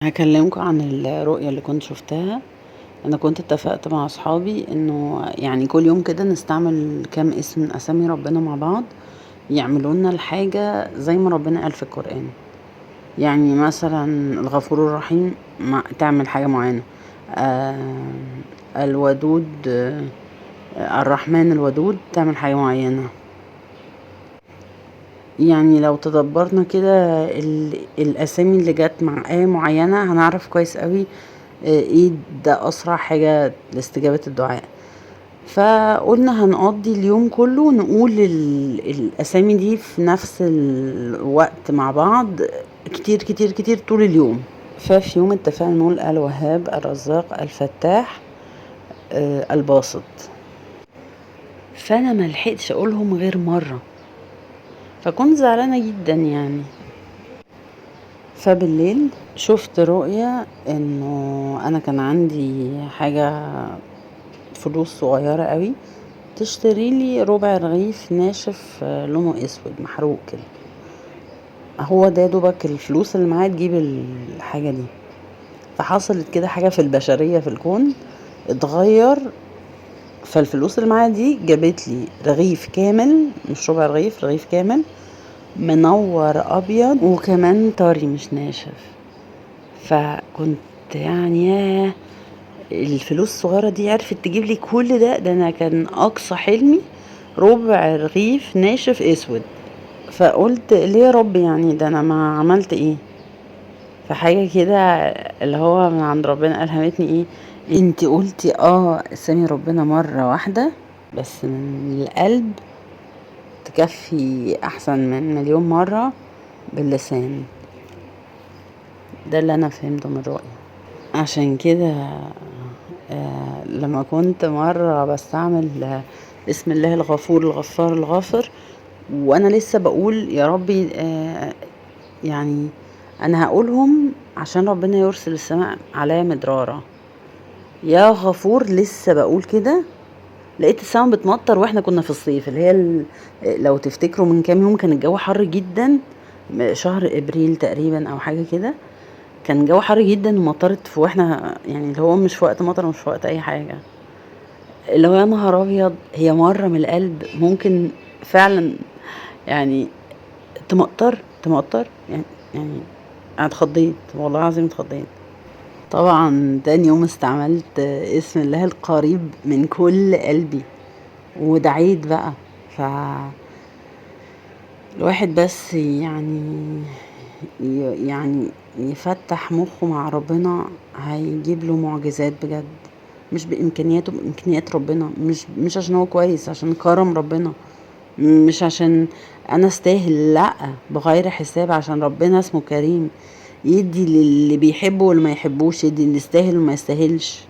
هكلمكم عن الرؤية اللي كنت شفتها. انا كنت اتفقت مع اصحابي انه يعني كل يوم كده نستعمل كام اسم من اسامي ربنا مع بعض، يعملوا لنا الحاجة زي ما ربنا قال في القرآن. يعني مثلا الغفور الرحيم تعمل حاجة معينة، الودود، الرحمن الودود تعمل حاجة معينة. يعني لو تدبرنا كده الأسامي اللي جت مع آية معينة هنعرف كويس قوي، ايه ده أسرع حاجة لاستجابة الدعاء. فقلنا هنقضي اليوم كله نقول الأسامي دي في نفس الوقت مع بعض كتير كتير كتير طول اليوم. ففي يوم اتفقنا نقول الوهاب، الرزاق، الفتاح، الباسط. فأنا ما لحقتش أقولهم غير مرة، فكنت زعلانة جدا. فبالليل شفت رؤية انه انا كان عندي حاجة فلوس صغيرة قوي تشتري لي ربع رغيف ناشف، لونه اسود محروق كده، هو ده دوبك الفلوس اللي معايا تجيب الحاجة دي. فحصلت كده حاجة في البشرية في الكون اتغير، فالفلوس اللي معايا دي جابت لي رغيف كامل، مش ربع رغيف، رغيف كامل منور ابيض وكمان طري مش ناشف. فكنت ياه، الفلوس الصغيرة دي عرفت تجيب لي كل ده، ده انا كان اقصى حلمي ربع رغيف ناشف اسود. فقلت ليه يا رب، ده انا ما عملت ايه؟ فحاجة كده اللي هو من عند ربنا ألهمتني ايه، انتي قلتي سامي ربنا مرة واحدة بس من القلب تكفي احسن من مليون مرة باللسان. ده اللي انا فهمته من الرؤية. عشان كده، لما كنت مرة بستعمل، اسم الله الغفور الغفار الغافر، وانا لسه بقول يا ربي، انا هقولهم عشان ربنا يرسل السماء عليا مدرارة، يا غفور لسه بقول كده، لقيت السماء بتمطر واحنا كنا في الصيف اللي هي لو تفتكروا من كام يوم كان الجو حر جدا، شهر ابريل تقريبا او حاجه كده، كان الجو حر جدا ومطرت في واحنا اللي هو مش في وقت مطر ومش في وقت اي حاجه، اللي هو يا نهار ابيض، هي مره من القلب ممكن فعلا تمطر، تمطر يعني انا اتخضيت والله العظيم اتخضيت. طبعا تاني يوم استعملت اسم الله القريب من كل قلبي ودعيت بقى. ف الواحد بس يفتح مخه مع ربنا هيجيب له معجزات بجد، مش بإمكانياته، بإمكانيات ربنا، مش عشان هو كويس، عشان كرم ربنا، مش عشان أنا استاهل، لأ بغير حساب، عشان ربنا اسمه كريم، يدي للي بيحبه واللي ما يحبوش، يدي اللي يستاهل واللي ما يستاهلش،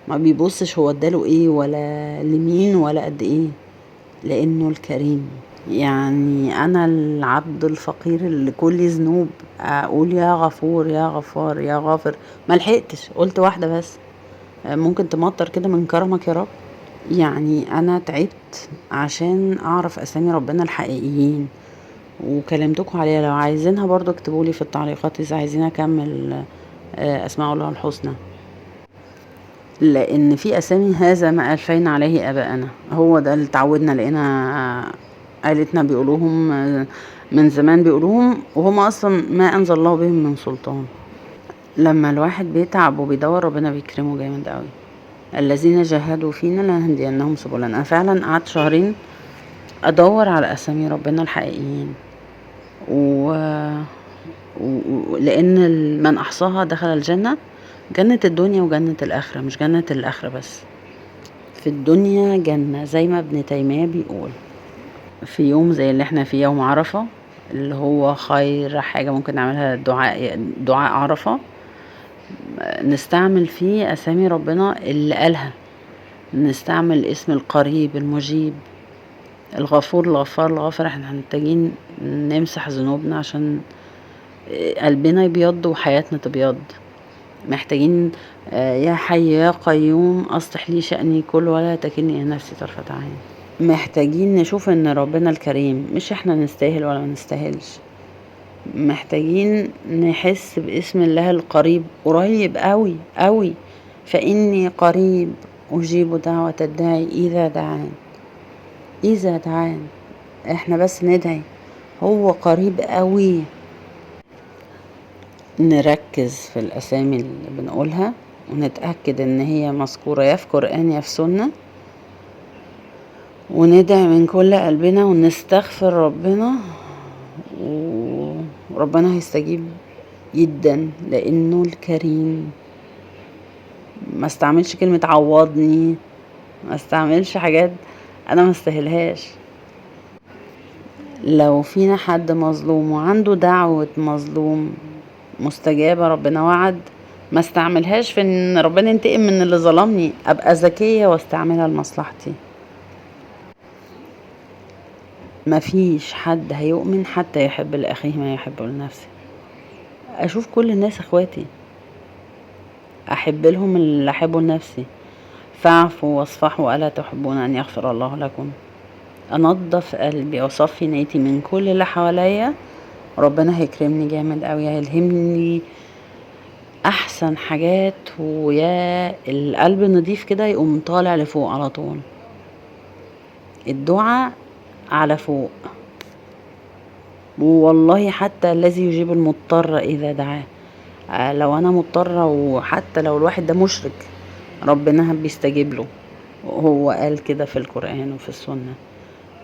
ما بيبصش هو اداله ايه ولا لمين ولا قد ايه، لانه الكريم. انا العبد الفقير اللي كل ذنوب اقول يا غفور يا غفار يا غافر، ما لحقتش، قلت واحده بس، ممكن تمطر كده من كرمك يا رب. انا تعبت عشان اعرف اسامي ربنا الحقيقيين وكلمتكم عليها، لو عايزينها برضو اكتبولي في التعليقات اذا عايزين اكمل، اسماء الله الحسنى، لان في اسامي هذا ما الفينا عليه اباءنا، هو ده اللي اتعودنا، لقينا عيلتنا بيقولوهم، من زمان بيقولوهم، وهم اصلا ما انزل الله بهم من سلطان. لما الواحد بيتعب وبيدور ربنا بيكرمه جامد قوي. الذين جاهدوا فينا لنهدينهم سبلنا. انا فعلا قعدت شهرين ادور على اسامي ربنا الحقيقيين، لان من احصاها دخل الجنه، جنه الدنيا وجنه الاخره، مش جنه الاخره بس، في الدنيا جنه زي ما ابن تيميه بيقول. في يوم زي اللي احنا فيه يوم عرفه، اللي هو خير حاجه ممكن نعملها دعاء عرفه، نستعمل فيه اسامي ربنا اللي قالها، نستعمل اسم القريب المجيب الغفور الغفار الغافر. احنا محتاجين نمسح ذنوبنا عشان قلبنا يبيض وحياتنا تبيض. محتاجين، يا حي يا قيوم اصلح لي شأني كله ولا تكلني الى نفسي طرفة عين. محتاجين نشوف ان ربنا الكريم، مش احنا نستاهل ولا ما نستاهلش. محتاجين نحس باسم الله القريب، قريب قوي قوي. فإني قريب أجيب دعوة الداعي إذا دعان. إذا دعان، احنا بس ندعي، هو قريب قوي. نركز في الأسامي اللي بنقولها ونتأكد ان هي مذكورة يا في قرآن يا في سنة، وندعي من كل قلبنا ونستغفر ربنا، وربنا هيستجيب جدا لانه الكريم. ما استعملش كلمة عوضني، ما استعملش حاجات انا ما استاهلهاش. لو فينا حد مظلوم وعنده دعوة مظلوم مستجابة، ربنا وعد، ما استعملهاش في ان ربنا ينتقم من اللي ظلمني، ابقى ذكية واستعملها لمصلحتي. مفيش حد هيؤمن حتى يحب لأخيه ما يحبه لنفسه. اشوف كل الناس اخواتي، احب لهم اللي احبه لنفسي. فاعفوا واصفحوا الا تحبون ان يغفر الله لكم. انظف قلبي واصفي نيتي من كل اللي حواليا، ربنا هيكرمني جامد قوي، هيلهمني احسن حاجات، ويا القلب النضيف كده يقوم طالع لفوق على طول. الدعاء على فوق. والله حتى الذي يجيب المضطر اذا دعاه. لو انا مضطرة، وحتى لو الواحد ده مشرك، ربنا بيستجيب له. هو قال كده في القرآن وفي السنة.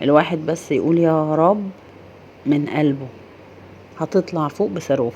الواحد بس يقول يا رب من قلبه، هتطلع فوق بصاروخ.